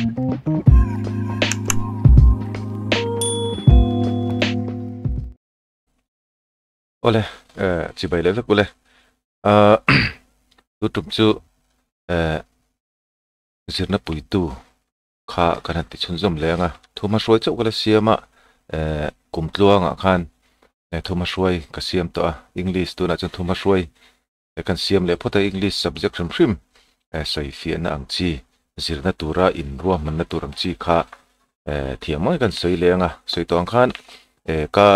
Awle, chibai leh vek ule. Ah, tu tum chu eh zirna puitu kha kan han ti chhunzawm leh ang a. Thuma hruai chauh ka la siam a, eh kum tluangah khan thuma hruai ka siam tawh a, English tunah chuan thuma hruai Kan siam leh phawt a English subject hrim hrim sawi fiahna ang chi, zirna tura inruahmanna tur ang chi kha thiam mai kan sawi leh ang a, sawi tawh ang khan ka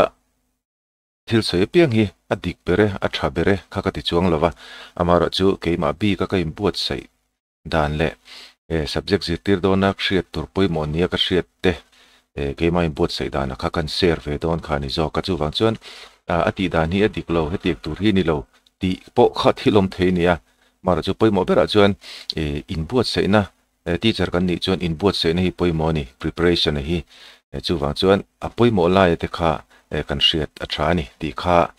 thil sawi apiang hi a dik ber e, a tha ber e kha ka ti chuang lo va, amaherawhchu keimah bika ka inbuatsaih dan leh subject zirtir dawna hriat tur pawimawh nia ka hriat te keimah inbuatsaih danah kha kan share ve dawn kha a ni zawk a, chuvang chuan a tih dan hi a dik lo, hetiang tur hi a ni lo tih pawh kha thil awm thei a ni a, mahrawh chu pawimawh berah chuan inbuatsaihna teacher kan nih chuan inbuatsaihna hi pawimawh a ni, preparation a hi, chuvang chuan a pawimawh laia te kha kan hriat a tha a ni tih kha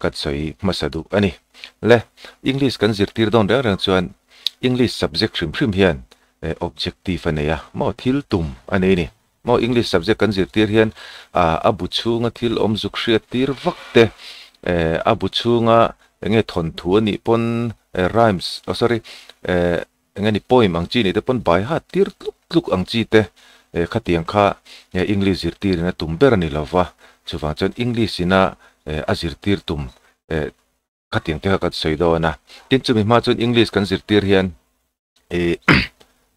kan sawi hmasa duh a ni. Le English kan zirtir dawn reng reng chuan English subject hrim hrim hian objective a nei a, maw thil tum a nei a ni. Maw English subject kan zirtir hian a bu chhunga thil awm zuk hriat tir vak te, a bu chhunga enge thawnthu a nih pawn rhymes, oh sorry, enge ni poem ang chi nih te pawn by heart tir tluk tluk ang chi te khatiang kha English zirtirin a tum ber a ni lova, chuvang chuan English ina a zirtir tum Khatiang te kha kan sawi dawn a. Tin, chumi hma chuan English kan zirtir hian ih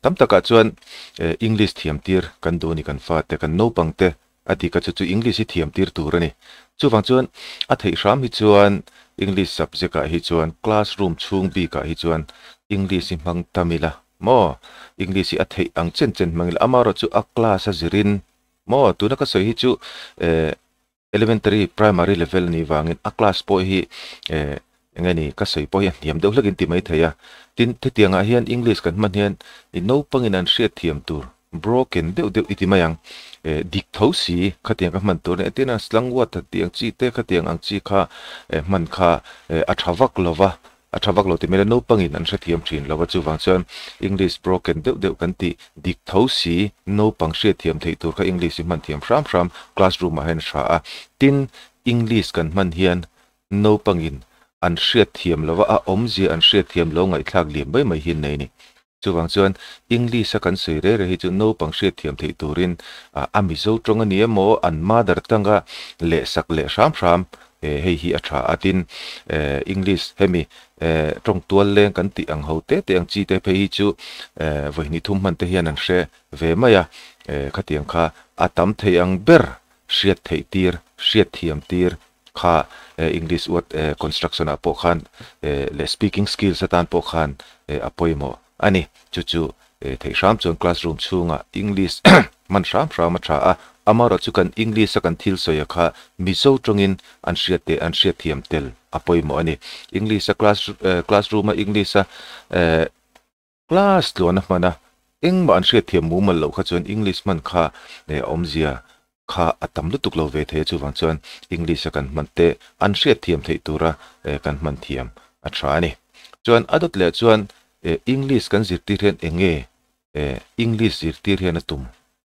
tam takah chuan English thiam tir kan duh a ni kan fate, kan naupang te a dik a chu chu English hi thiam tir tur a ni. Chuvang chuan a theih hram hi chuan English subject ah hi chuan classroom chhung bikah hi chuan English hi hmang tam ila maw? English hi a theih ang chen chen hmang ila amaherawh chu a class a zirin maw? Tuna ka sawi hi chu eh Elementary, primary level a nih vangin a class pawh hi eh eng nge ni ka sawi pawh hi a hniam deuh hlekin ti mai thei a. Tin, hetiangah hian English kan hman hian i naupangin an hriat thiam tur broken deuh deuh i ti mai ang. Eh dik tho si khatiang ka hman tur a ni. Tin, a slang word tiang chi te khatiang ang chi kha eh hman kha eh a tha vak lo va. A tha vak lo ti mai la, naupangin an hrethiam thin lo a, chuvang chuan English broken deuh deuh kan tih dik tho si, naupang hriatthiam theih tur kha English hi hman thiam hram hram classroom ah hian a hra a. Tin, English kan hman hian naupangin an hriatthiam lo a, a awmzia an hriatthiam lo ngaihthlak liam mai mai hi an nei a ni. Chuvang chuan English a kan sawi reh reh hi chu naupang hriatthiam theih turin a Mizo tawng a ni emaw an mother tongue a lehsak leh hram hram hei hi a tha a. Tin, English hemi tawng tual leng kan tih ang ho te te ang chi te phei hi chu vawihnih thum hman te hian an hre ve mai a, khatiang kha a tam thei ang ber hriat theih tir, hriatthiam tir kha English word construction ah pawh khan leh speaking skills atan pawh khan a pawimawh a ni. Chu chu theih hram chuan classroom chhungah English hman hram hram a tha a, amaherawh chu kan English a kan thil sawi a kha Mizo tawngin an hriat teh an hriatthiam tel a pawimawh a ni. English a class classroom a English a Class tluan a hman a, engmah an hriatthiam mumal loh kha chuan English hman kha a awmzia kha a tam lutuk lo ve thei a, chuvang chuan English a kan hman te an hriatthiam theih tura kan hman thiam a tha a ni. Chuan a dawt leh chuan English kan zirtir hian eng nge English zirtir hian a tum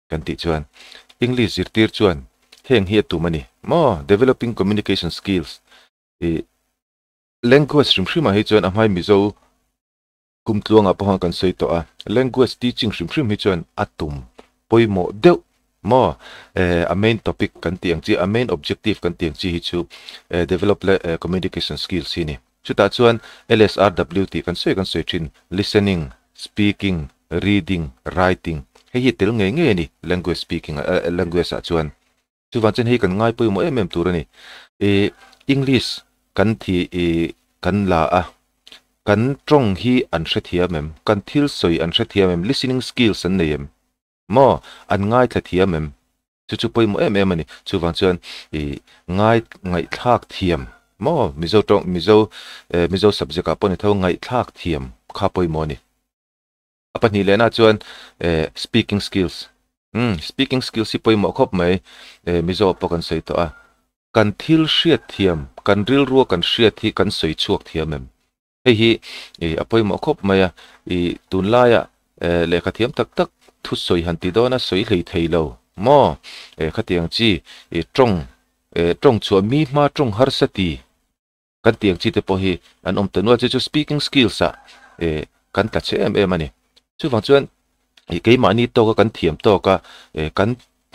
kan tih chuan English zirtir chuan heng hi a tum a ni maw, developing communication skills i language hrim hrimah hi chuan a hmai Mizo Kum tluangah pawh kan sawi tawh a, language teaching hrim hrim hi chuan a tum pawimawh deuh maw? Eh, a main topic kan tih ang chi, a main objective kan tih ang chi hi chu eh develop leh eh communication skills hi a ni. Chutah chuan LSRW tih kan sawi kan sawi thin, listening, speaking, reading, writing hei hi tel ngei ngei a ni language speaking ah eh language ah chuan. Chuvang chuan hei kan ngai pawimawh em em tur a ni. Ih English kan thi ih kan la a, kan tawng hi an hrethiam em? Kan thil sawi an hrethiam em? Listening skills an nei em? Maw? An ngaithla thiam em? Chu chu pawimawh em em a ni. Chuvang chuan ih ngai ngaihthlak thiam maw? Mizo tawng Mizo eh Mizo subject ah pawh ni tho ngaihthlak thiam kha pawimawh a ni. A pahnih lehna chuan eh speaking skills umm speaking skills hi pawimawh khawp mai eh Mizo ah pawh kan sawi tawh a, kan thil hriat thiam kan rilrua kan hriat hi kan sawi chhuak thiam em? Hei hi ih a pawimawh khawp mai a, ih tunlaiah eh lehkha thiam tak tak thu sawi han ti dawn a sawi hlei thei lo maw khatiang chi tawng tawng chhuah mi hma tawng harsa ti kan tiang chi te pawh hi an awm ta nual chu chu speaking skills ah kan tla chhe em em a ni. Chuvang chuan keimahni tawka kan thiam tawka kan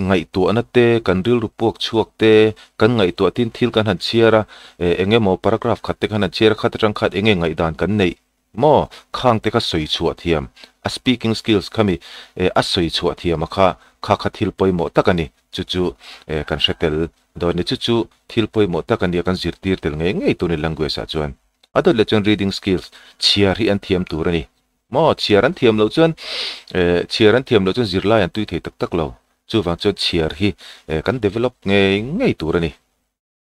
ngaihtuahna te kan rilru puak chhuak te kan ngaihtuah tin thil kan han chhiar a eng emaw paragraph khat te khan han chhiar a khat atang khat eng nge ngaihdan kan neih maw khang te kha sawi chhuah thiam a speaking skills khami a sawi chhuah thiam a kha kha kha thil pawimawh tak a ni chu chu kan hre tel dawn ni chu chu thil pawimawh tak a ni a kan zirtir tel ngei ngei tur ni language ah chuan a dawt leh chuan reading skills chhiar hi an thiam tur a ni maw chhiar an thiam loh chuan chhiar an thiam loh chuan zirlai an tui thei tak tak lo chuvang chuan chhiar hi kan develop ngei ngei tur a ni.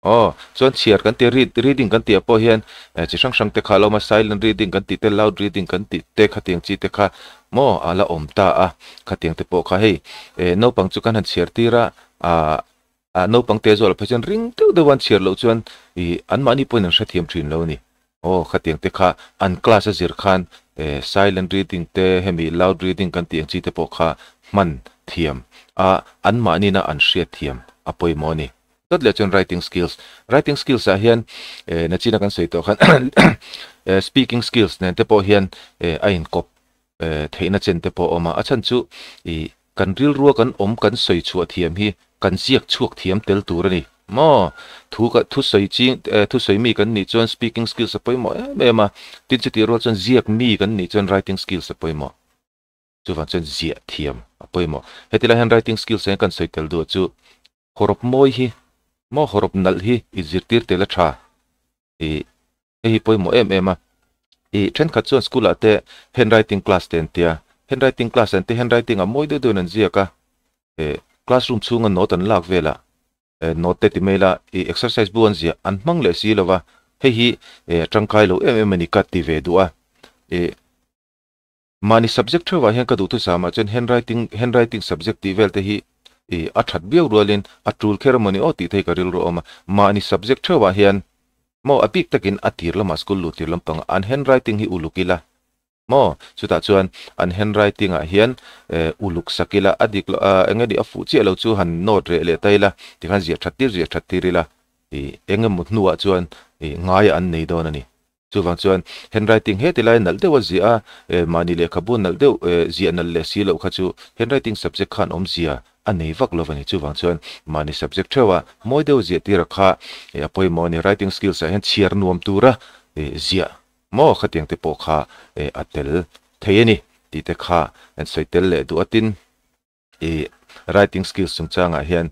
Aw chuan chhiar kan ti read reading kan tih ah pawh hian chi hrang hrang te kha a lo awm a silent reading kan tih te loud reading kan tih te khatiang chi te kha maw a la awm ta a khatiang te pawh kha hei naupang chu kan han chhiar tir a ah ah naupang te zawh loh phei chuan ring deuh deuh a an chhiar loh chuan ih anmahni pawhin an hrethiam thin lo a ni. Aw khatiang te kha an class a zir khan silent reading te hemi loud reading kan tih ang chi te pawh kha hman thiam a anmahni na an hriat thiam a pawimawh a ni. Dawt leh chuan writing skills. Writing skills ah hian nachina kan sawi tawh khan speaking skills nen te pawh hian a inkawp theihna chen te pawh a awm a. A chhan chu ih kan rilrua kan awm kan sawi chhuah thiam hi kan ziak chhuak thiam tel tur a ni maw? Thu ka thu sawi ching thu sawi mi kan nih chuan speaking skills a pawimawh em em a, tin chutih rual chuan ziak mi kan nih chuan writing skills a pawimawh. Chuvang chuan ziah thiam a pawimawh. Heti lai hian writing skills ah hian kan sawi tel duh chu hawrawp mawi hi maw hawrawp nalh hi i zirtir tel a tha ih hei hi pawimawh em em a. Ih thenkhat chuan school ah te handwriting class te an tia, handwriting class an tia handwriting ah mawi deuh deuhin an ziak a, eh classroom chhunga note an lak velah eh note te ti mai ila ih exercise bu an ziah an hmang leh si lova, hei hi eh tangkai lo em em a ni ka ti ve duh a, ih mahni subject theuhah hian ka duhthusam ah chuan handwriting handwriting subject tih vel te hi ih a that viau rualin a tul kher emawni aw tih te hi ka rilru a awm a, mahni subject theuhah hian maw a bik takin a tir lamah school luh tir lampangah an handwriting hi uluk ila maw chutah chuan an handwriting ah hian eh uluk sak ila a dik loh ah eng nge ni a fuh chiah lo chu han note reh leh ta ila tikhan ziah that tir ziah that tir ila ih eng emaw hnuah chuan ih ngaiah an nei dawn a ni. Chuvang chuan handwriting heti lai nalh deuh a ziah a, eh mahni lehkhabu nalh deuh eh ziah nalh leh si loh kha chu handwriting subject khan awmzia a nei vak lo a ni. Chuvang chuan mahni subject theuh a mawi deuh ziah tir a kha eh a pawimawh a ni. Writing skills ah hian chhiar nuam tura eh ziah maw khatiang te pawh kha eh a tel thei a ni tih te kha an sawi tel leh duh atin. I writing skills chungchangah hian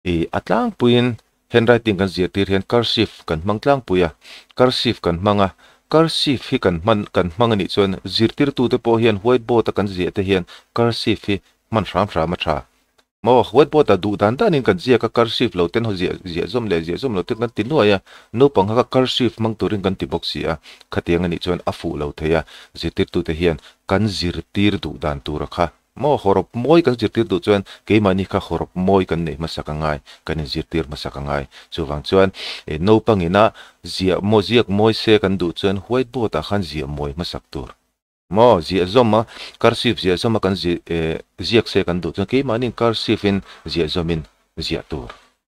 i a tlangpuiin handwriting kan zirtir hian cursive kan hmang tlangpui a, cursive kan hmang a, cursive hi kan hman kan hmang anih chuan zirtirtute pawh hian whiteboard a kan ziah te hian cursive hi hman hram hram a tha. Maw whiteboard ah duh dan danin kan ziak a, cursive lo ten ziah ziah zawm leh ziah zawm lo ten kan ti nuai a, naupang kha cursive hmang turin kan ti bawk si a, khatiang anih chuan a fuh lo thei a, zirtirtute hian kan zirtir duh dan tura kha Maw hawrawp mawi kan zirtir duh chuan keimahni kha hawrawp mawi kan neih hmasak a ngai, kan inzirtir hmasak a ngai. Chuvang chuan naupangina ziah maw ziak mawi se kan duh chuan white board ah khan ziah mawi hmasak tur. Maw ziah zawm a cursive ziah zawm a kan ziak se kan duh chuan keimahniin cursive in ziah zawmin ziah tur.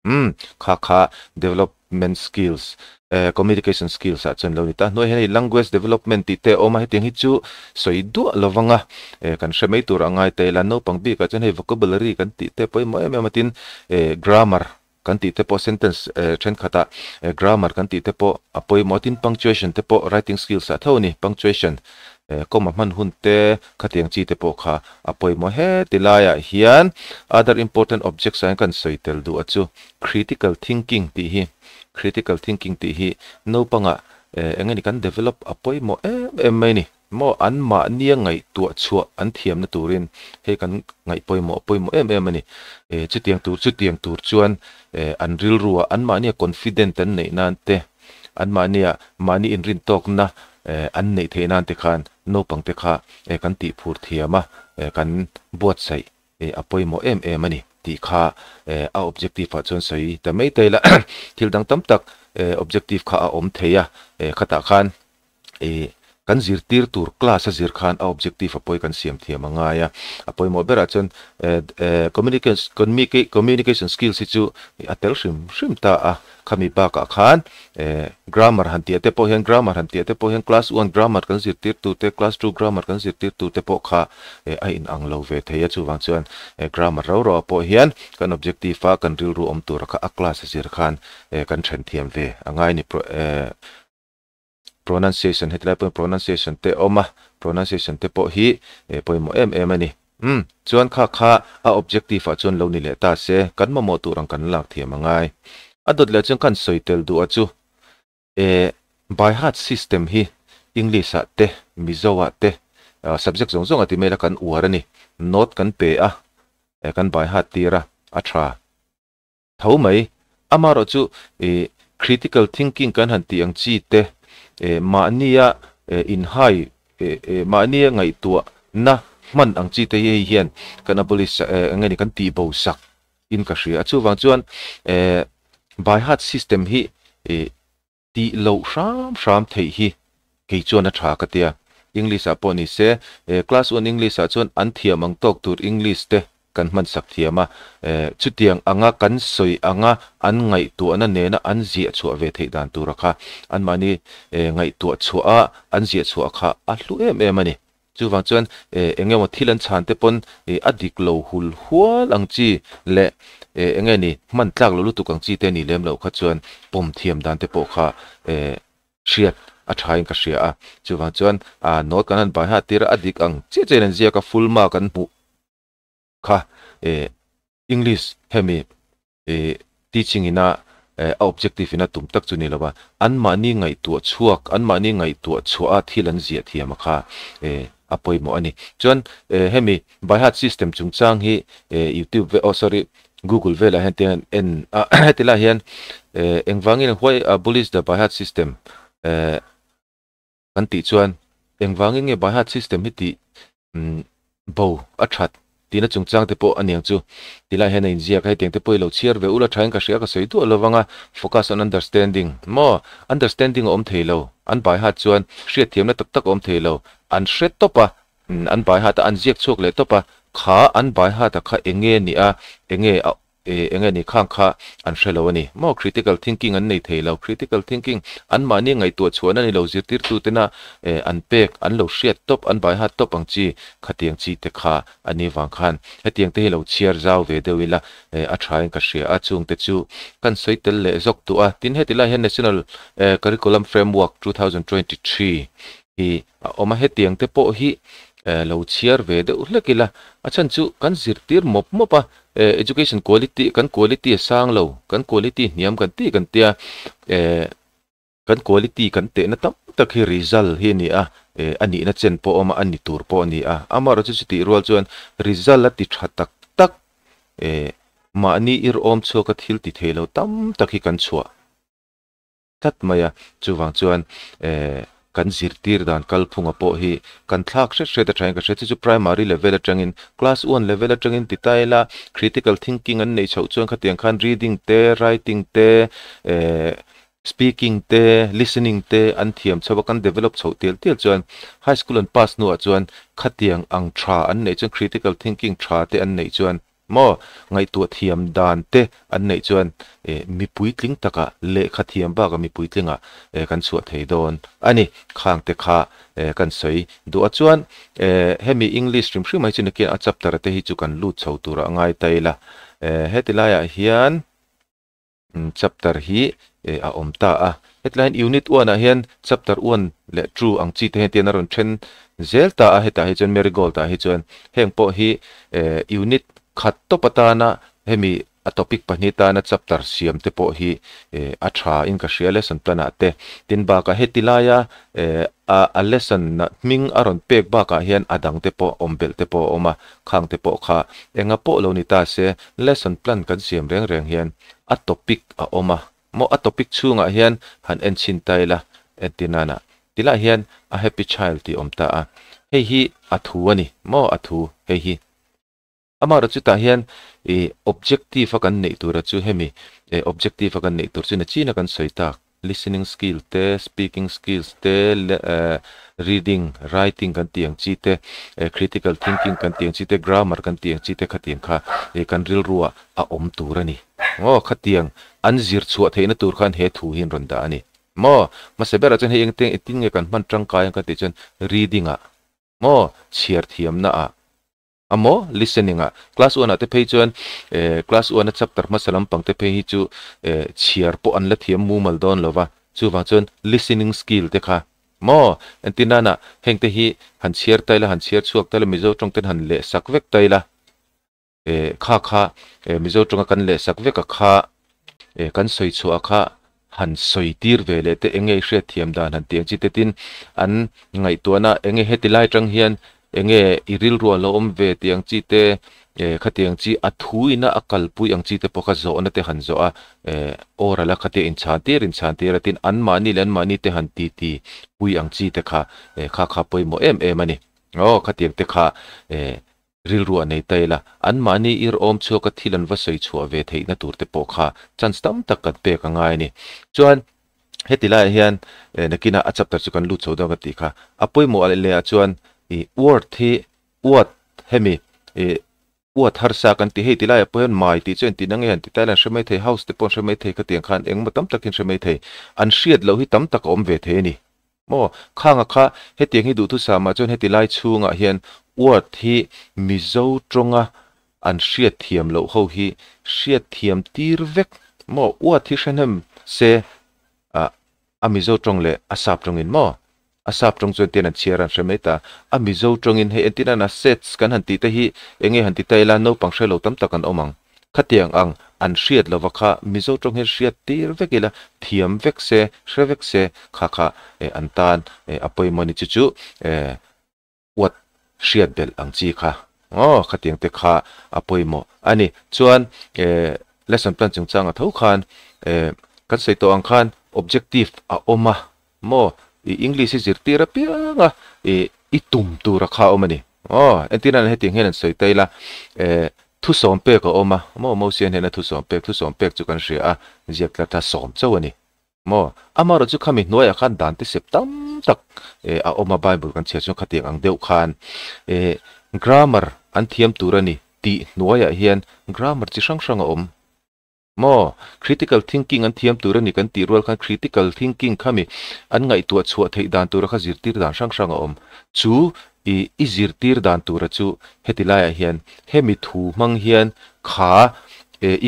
Umm, kha kha development skills, eh communication skills ah chuan lo ni ta. Hnuai hian hei language development tih te a awm a, hetiang hi chu sawi duah lo vang a, eh kan hre mai tur a ngai ta ila. Naupang bikah chuan hei vocabulary kan tih te pawimawh em em a tin, eh grammar kan tih te pawh sentence eh thenkhatah eh grammar kan tih te pawh a pawimawh a tin, punctuation te pawh writing skills ah tho a ni, punctuation eh comma hman hun te khatiang chi te pawh kha A pawimawh heti laiah hian other important objects ah hian kan sawi tel duh a chu critical thinking tih hi critical thinking tih hi naupangah eng nge ni kan develop a pawimawh em em mai ni maw an mahnia ngaihtuah chhuah an thiamna turin hei kan ngaih pawimawh a pawimawh em em a ni chutiang tur chutiang tur chuan an rilruah an mahnia confident an neih nan te an mahnia mahni inrintawkna an neih theih nan te khan Naupang te kha kan tih phur thiam a, kan buatsaih a pawimawh em em a ni tih kha a objective ah chuan sawi ta mai ta ila thil dang tam tak objective kha a awm thei a, khatah khan Kan zirtir tur class a zir khan a objective a pawi kan siam thiam a ngai a. A pawimawh berah chuan communication skills hi chu a tel hrim hrim ta a. Khami bakah khan grammar han tih te pawh hian grammar han tih te pawh hian class 1 grammar kan zirtir tur te, class 2 grammar kan zirtir tur te pawh kha a in ang lo ve thei a. Chuvang chuan grammar ro ro pawh hian kan objective a kan rilru awm tur kha a class a zir khan kan then thiam ve a ngai ni. Pronunciation hetlai pawh pronunciation te awm a, pronunciation te pawh hi pawimawh em em a ni. Chuan kha kha a objective ah chuan lo ni leh ta se kan mamawh tur ang kan lak thiam a ngai. A dawt leh chuan kan sawi tel duh a chu by heart system hi English ah te, Mizo ah te, subject zawng zawng a ti mai la kan uar a ni. Note kan pe a, kan by heart tir a, a tha tho mai. Amaherawh chu critical thinking kan han tih ang chi te, mahnia inhai, mahnia ngaihtuah na hman ang chi te hi hian kan abolish enge ni kan tih bo sak in ka hria. Chuvang chuan by heart system hi tih loh hram hram theih hi kei chuan a tha ka tia. English ah pawh ni se, class 1 English ah chuan an thiam ang tawk tur English te kan hman sak thiam a. Chutiang anga kan sawi anga an ngaihtuahna nena an ziah chhuah ve theih dan tur a kha an mahni ngaihtuah chhuah a an ziah chhuah kha a hlu em em a ni. Chuvang chuan engemaw thil an chhan te pawn a dik lo hul hual ang chi leh enge ni hman tlak lo lutuk ang chi te ni lem lo kha chuan pawm thiam dan te pawh kha hriat a tha in ka hria a. Chuvang chuan note kan han by heart tir a dik ang chiah chiah in an ziak a, full mark an hmuh kha English hemi teaching ina a objective ina tum tak chu ni lo a, an mahni ngaihtuah chhuak, an mahni ngaihtuah chhuah a thil an ziah thiam a kha a pawimawh a ni. Chuan hemi by heart system chungchang hi YouTube ve, oh sorry, Google velah hian te en heti lai hian engvangin why abolish the by heart system kan tih chuan engvangin nge by heart system hi tih bo a that tina chungchang te pawh aniang chu tilai hian a inziak a. Hetiang te pawh i lo chhiar ve ula thain ka hria ka sawi duah lovanga. Focus on understanding maw, understanding a awm thei lo an by heart chuan, hriat thiamna tak tak a awm thei lo. An hre tawp a, an by heart a, an ziak chhuak leh tawp a, kha an by heart a kha enge ni a, enge a enge ni khang kha an hre lo a ni maw. Critical thinking an nei thei lo. Critical thinking an mahni ngaihtuah chhuahna ni lo, zirtirtu tena an pek an lo hriat tawp, an by heart tawp ang chi khatiang chi te kha ani wang khan hetiang te hi lo chhiar zau ve deuh ila a tha in ka hria a. Chung te chu kan sawi tel leh zawk tu a. Tin, heti lai hian National Curriculum Framework 2023 hi a awm a, hetiang te pawh hi lo chhiar ve deuh hlek ila. A chhan chu kan zirtir mawp mawp a, education quality kan quality a sang lo, kan quality hniam kan ti kan tia. Kan quality kan tehna tam tak hi result hi ani a, ani na chen pawh awm a, ani tur pawh ani a. Amaherawh chu chutih rual chuan result a ti tha tak tak mahni ir awm chhuak a thil ti thei lo tam tak hi kan chhuah tlat mai a. Chuvang chuan kan zirtir dan kalphunga pawh hi kan thlak hret hret a thain ka hria. Chu chu primary level atangin class 1 level atangin ti ta ila, critical thinking an nei chhoh chuan khatiang khan reading te, writing te, speaking te, listening te an thiam chho a, kan develop chho tial tial chuan high school an pass hnuah chuan khatiang ang tha an nei chuan, critical thinking tha te an nei chuan maw, ngaihtuah thiam dan te an nei chuan mipui tling taka lehkha thiam baka mipui tlinga kan chhuah thei dawn ani. Khang te kha kan sawi duh a. Chuan hemi English hrim hrim mai chu nakin a chapter te hi chu kan lut chho tur a ngai ta ila. Heti laiah hian chapter hi a awm ta a. Hetlai hian unit 1 ah hian chapter 1 leh 2 ang chi te hian tian a rawn then zel ta a. Hetah hi chuan Marigold ah hi chuan heng pawh hi unit khat tawp atana hemi a topic pahnih tana chapter siam te pawh hi a tha in ka hria lesson plan ah te. Tin, bakah heti laia a lesson na hming a rawn pek bakah hian a dang te pawh awm belh te pawh a awm a, khang te pawh kha enga pawh lo ni ta se lesson plan kan siam reng reng hian a topic a awm a maw, a topic chhungah hian han en chin ta ila. Entinana tilai hian a happy child tih awm ta a, hei hi a thu ani maw, a thu hei hi. Amaherawh chu tah hian objective a kan neih tur a chu hemi objective a kan neih tur chu na china kan sawi tak. listening skill te, speaking skills te, reading, writing kan tih ang chi te, critical thinking kan tih ang chi te, grammar kan tih ang chi te khatiang kha kan rilruah a awm tur a ni. Aw khatiang an zir chhuah theihna tur khan he thu hi an rawn dah a ni. Maw hmasa berah chuan hei engtin engtin nge kan hman tangkai ang ka tih chuan reading ah maw chhiar thiamna ah a maw listening ah class one ah te phei chuan eh class one a chapter hmasa lampang te phei hi chu eh chhiar pawh an la thiam mumal dawn lo va chuvang chuan listening skill te kha maw entir nana heng te hi han chhiar ta ila han chhiar chhuak ta ila mizo tawng ten han leh sak vek ta ila. Eh kha kha eh Mizo tawnga kan lehsak vek a kha eh kan sawi chhuah a kha han sawi tir ve leh te enge i hriatthiam dan han tih ang chi te tin an ngaihtuahna enge heti lai tang hian enge i rilru a lo awm ve tih ang chi te eh khatiang chi a thu ina a kalpui ang chi te pawh kha zawhna te han zawh a eh oral a khatia inchhan tir inchhan tir a tin anmahni leh anmahni te han titi pui ang chi te kha eh kha kha pawimawh em em a ni. Aw khatiang te kha eh Rilru a nei ta ila, anmahni ir awm chhuaka thil an va sawi chhuah ve theihna tur te pawh kha chance tam tak kan pek a ngai a ni. Chuan heti laiah hian nakinah a chapter chu kan lut chho dawn ka tih kha. A pawimawh leh lehah chuan i word hi uat hemi i uat harsa kan tih hei ti laiah pawh hian mai tih chu engtin ange han ti ta ila an hre mai thei, house te pawh an hre mai thei khatiang khan engmaw tam takin hre mai thei. An hriat loh hi tam tak a awm ve thei a ni. Maw? Khanga kha hetiang hi duhthusam ah chuan heti lai chhungah hian word hi Mizo tawnga an hriatthiam loh ho hi hriatthiam tir vek maw? Word hi hrehnem se ah a Mizo tawng leh a sap tawngin maw? A sap tawng chuan tian an chhiar an hre mai ta. A Mizo tawngin hei entir nana sets kan han tih te hi enge han ti ta ila naupang hre lo tam tak an awm ang. Khatiang ang an hriat lova kha Mizo tawng hian hriat tir vek ila, thiam vek se, hre vek se, kha kha an tan a pawimawh a ni. Chu chu uat hriat belh ang chi kha aw khatiang te kha a pawimawh a ni. Chuan lesson plan chungchanga tho khan kan sawi tawh ang khan objective a awm a maw? I English hi zirtir apiang a i tum tura kha a awm a ni. Aw, entir nan hetiang hian an sawi ta ila, thusawm pek a awm a, maw Mosia hnena thusawm pek, thusawm pek chu kan hria a, ziak tlat a sawm chauh a ni. Maw? Amaherawh chu khami hnuaiah khan dan te sep tam tak a awm a, Bible kan chhiar chuan khatiang ang deuh khan grammar an thiam tur a ni tih hnuaiah hian grammar chi hrang hrang a awm. Maw? Critical thinking an thiam tur a ni kan tih rual khan critical thinking kha mi an ngaihtuah chhuah theih dan tura kha zirtir dan hrang hrang a awm. Chu i i zirtir dan tura chu heti laiah hian hemi thu hmang hian kha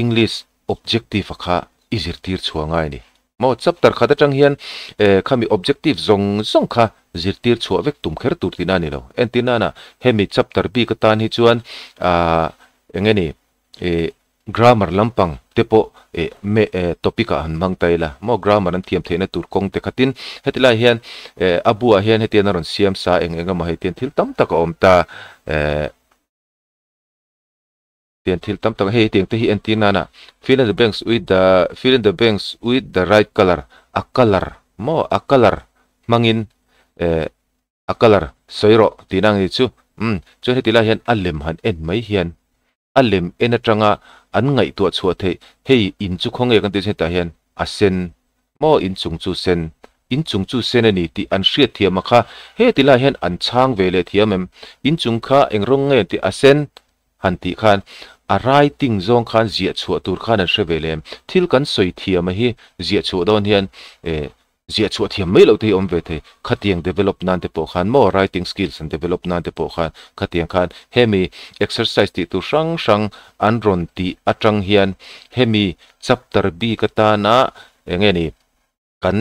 English objective a kha i zirtir chhuah ngai a ni. Maw? Chapter khat atang hian khami objective zawng zawng kha zirtir chhuah vek tum kher tur tihna a ni lo. Entirnana hemi chapter bik atan hi chuan ah eng nge ni i Grammar lampang te pawh eh me eh topic ah han hmang ta ila maw grammar an thiam theihna tur kawng te khatin heti lai hian eh a buah hian hetian a rawn siam sa eng eng emaw hei tian thil tam tak a awm ta eh tian thil tam tak hei hetiang te hi entir nana fill in the blanks with the fill in the blanks with the right colour a colour maw a colour hmangin eh a colour sawi rawh tihna ang ni chu umm chuan heti lai hian a lem han en mai hian A lem en atanga an ngaihtuah chhuah theih, hei in chu khawnge kan tih chu hetah hian a sen maw in chung chu sen, in chung chu sen a ni tih an hriat thiam a kha, heti lai hian an chhang ve leh thiam em, in chung kha eng rawng nge tih a sen han tih khan a writing zawng khan ziah chhuah tur khan an hre ve leh em, thil kan sawi thiam a hi ziah chhuah dawn hian eh Ziah chhuah thiam mai loh te hi awm ve thei. Khatiang develop nan te pawh khan maw writing skills an develop nan te pawh khan khatiang khan hemi exercise tih tur hrang hrang an rawn tih atang hian hemi chapter bik atana eng nge ni kan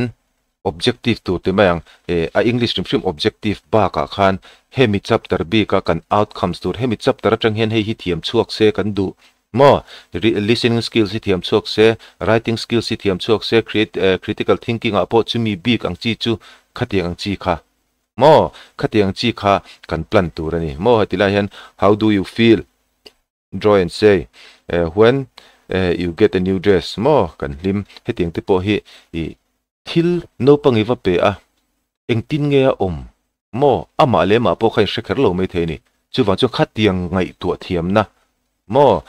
objective tur ti mai ang eh a English hrim hrim objective bakah khan hemi chapter bika kan outcomes tur hemi chapter atang hian hei hi thiam chhuak se kan duh Maw? Listening skills hi thiam chhuak se, writing skills hi thiam chhuak se, create critical thinking ah pawh chumi bik ang chi chu khatiang ang chi kha. Maw? Khatiang ang chi kha kan plan tur a ni. Maw? Heti lai hian how do you feel? Draw and say when you get a new dress. Maw? Kan hlim. Hetiang te pawh hi i thil naupang i va pe a, engtin nge a awm? Maw? Amah leh amah pawh kha inhre kher lo mai thei a ni. Chuvang chuan khatiang ngaihtuah thiamna maw?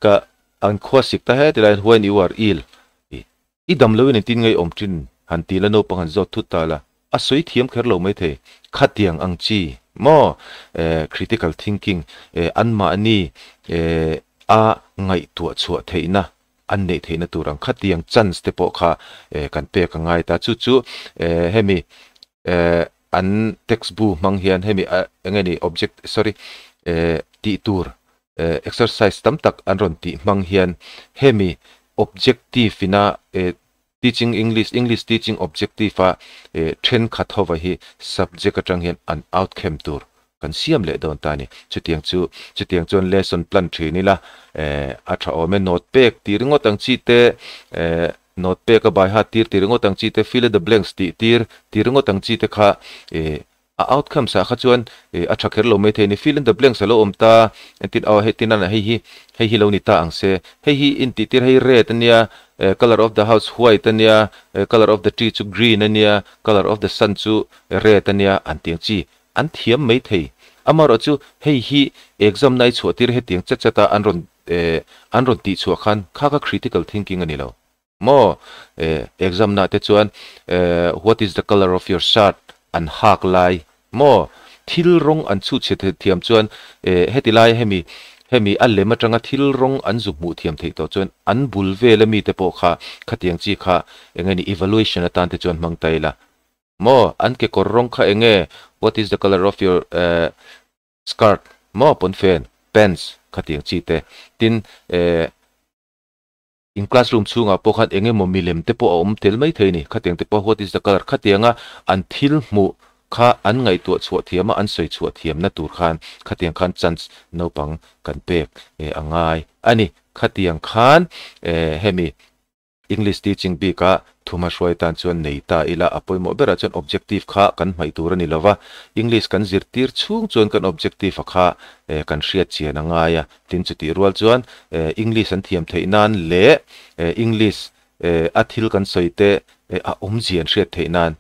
Ka an khua sik ta he ti laiin when you are ill. I dam loin engtin nge i awm thin? Han ti la naupang han zawt thut ta la, a sawi thiam kher lo maithei. Khatiang ang chi maw? Critical thinking anmahni a ngaihtuah chhuah theihna an neih theihna tur ang khatiang chance te pawh kha kan pek a ngai ta. Chu chu hemi an text bu hmang hian hemi eng nge ni object sorry tih tur exercise tam tak an rawn tih hmang hian hemi objective ina teaching English English teaching objective a thenkhat hova hi subject atang hian an outcome tur kan siam leh dawn ta a ni. Chutiang chu chutiang chuan lesson plan thin ila a tha awm e. Note pek tih ringawt ang chi te note pek a by heart tir tih ringawt ang chi te fill in the blanks tih tir tih ringawt ang chi te kha A outcomes ah kha chuan a tha kher lo mai thei a ni. Fill in the blanks a lo awm ta, entin aw hei tin a hei hi hei hi lo ni ta ang se. Hei hi intih tir hei red a nia, colour of the house white a nia, colour of the tree chu green a nia, colour of the sun chu red a nia an tih ang chi. An thiam mai thei. Amaherawh chu hei hi exam na i chhuah tir hetiang chat chat a an rawn an rawn tih chhuah khan kha kha critical thinking a ni lo. Maw? Exam na te chuan what is the colour of your shirt an hak lai maw? Thil rawng an chhut chhe thiam chuan heti lai hemi hemi a lem atanga thil rawng an zu hmuh thiam theih tawh chuan an bul vel ami te pawh kha khatiang chi kha eng nge ni evaluation atan te chuan hmang ta ila maw? An kekawr rawng kha eng nge? What is the colour of your skirt maw? Pawnfen, pants khatiang chi te tin In classroom chhungah pawh khan eng emaw milem te pawh a awm tel mai thei a ni. Khatiang te pawh what is the colour khatianga an thil hmuh kha an ngaihtuah chhuah thiam a, an sawi chhuah thiamna tur khan khatiang khan chance naupang kan pek a ngai a ni. Khatiang khan hemi English teaching bika Thuma hruai tan chuan nei ta ila, a pawimawh berah chuan objective kha kan hmaih tur a ni lova, English kan zirtir chhung chuan kan objective a kha kan hriat chian a ngai a, tin chutih rual chuan English an thiam theih nan leh English a thil kan sawi te a awmzia an hriat theih nan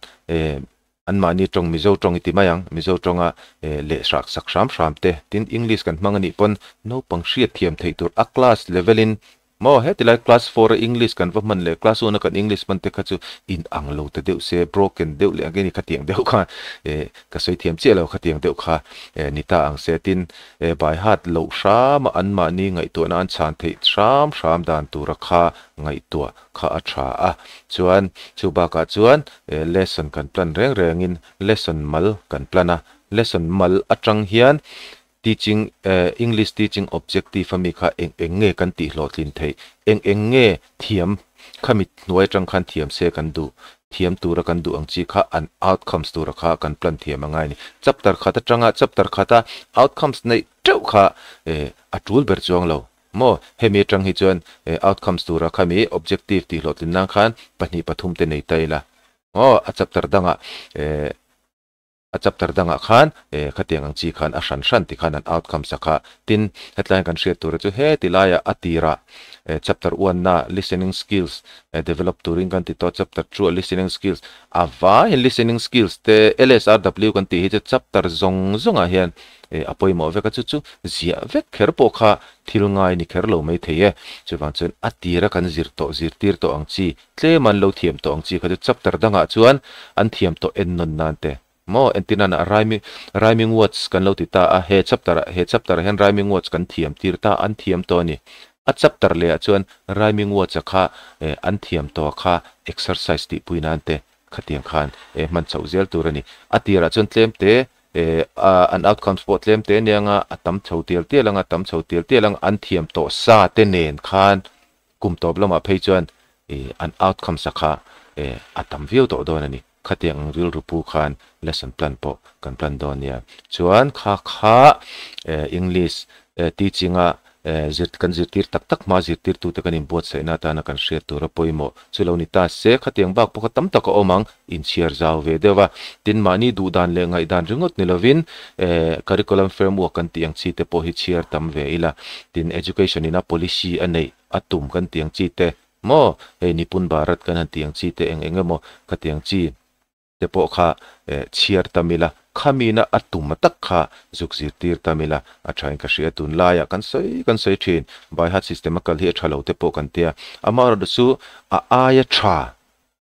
anmahni tawng Mizo tawng i ti mai ang, Mizo tawnga leh hrah sak hram hram te, tin English kan hmang a nih pawn naupang hriat thiam theih tur a class level in Maw, hetilai class four a English kan va hman leh class one a kan English hman te kha chu in ang lo ta deuh se, broken deuh leh ang ke ni khatiang deuh kha eh ka sawi thiam chiah lo khatiang deuh kha eh ni ta ang se tin eh by heart loh hram a anmahni ngaihtuahna an chhan theih hram hram dan tura kha ngaihtuah kha a tha a. Chuan chu bakah chuan eh lesson kan plan reng rengin lesson mal kan plan a, lesson mal atang hian Teaching English teaching objective a mi kha eng eng nge kan tih hlawhtlin theih? Eng eng nge thiam khami hnuai atang khan thiam se kan duh? Thiam tura kan duh ang chi kha an outcomes tura kha kan plan thiam a ngai a ni. Chapter khat atanga chapter khata outcomes neih teuh kha a tul ber chuang lo maw? Hemi atang hi chuan outcomes tura khami objective tih hlawhtlin nan khan pahnih pathum te nei ta ila maw? A chapter dangah A chapter dangah khan eh khatiang ang chi khan a hran hran ti khan an outcome sak a. Tin, hetlaiin kan hriat tura chu heti laia a tirah eh chapter one na listening skills eh develop turin kan ti tawh chapter two ah listening skills a vaiin listening skills te LSRW kan tih hi chu chapter zawng zawngah hian eh a pawimawh vek a chu chu ziah vek kher pawh kha thil ngai ni kher lo mai thei e. Chuvang chuan a tira kan zir tawh zirtir tawh ang chi Tlem an lo thiam tawh ang chi kha chu chapter dangah chuan an thiam tawh en nawn nan te maw entir nan ah rhyming rhyming words kan lo ti ta a he chapter ah he chapter ah hian rhyming words kan thiam tir ta an thiam tawh a ni a chapter leh ah chuan rhyming words a kha eh an thiam tawh a kha exercise tih pui nan te khatiang khan eh hman chhoh zel tur a ni a tirah chuan tlem te eh an outcomes pawh tlem te aniang a a tam chho tial tial ang a tam chho tial tial ang an thiam tawh sa te nen khan Kum tawp lamah phei chuan an outcomes a kha a tam viau tawh dawn a ni. Khatiang ang rilru pu khan lesson plan pawh kan plan dawn nia. Chuan kha kha English teaching a zir kan zirtir tak tak hma zirtirtute kan inbuatsaihna atana kan hriat tur a pawimawh chu lo ni ta se. Khatiang bak pawh kha tam tak a awm ang, inchhiar zau ve deuh a. Tin, mahni duhdan leh ngaihdan ringawt ni lovin curriculum framework kan tih ang chi te pawh hi chhiar tam ve ila. Tin, education ina policy a neih a tum kan tih ang chi te maw, hei Nipun Bharat kan han tih ang chi te eng eng emaw khatiang chi te pawh kha chhiar tam ila. Khamina a tum tak kha zuk zirtir tam ila a thain ka hria. Tunlaiah kan sawi kan sawi thin, by heart system a kal hi a tha lo te pawh kan tia. Amaherawhchu a aia tha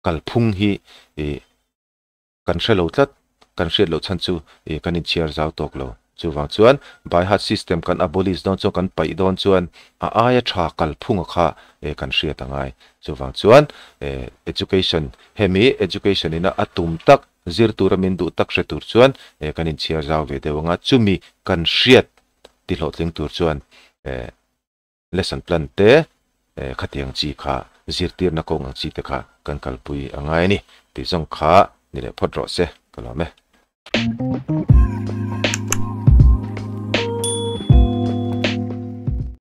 kalphung hi ih kan hre lo tlat, kan hriat loh chhan chu ih kan inchhiar zau tawk lo. Chuvang chuan by heart system kan abolish dawn chuan kan paih dawn chuan a aia tha kalphunga kha eh kan hriat a ngai. Chuvang chuan eh education hemi education ina a tum tak zir tura min duh tak hre tur chuan eh kan inchhiar zau ve deuh anga chumi kan hriat ti hlawhtling tur chuan eh lesson plan te eh khatiang chi kha zirtirna kawng ang chi te kha kan kalpui a ngai a ni tih zawng kha ni leh phawt rawh se ka lawm e.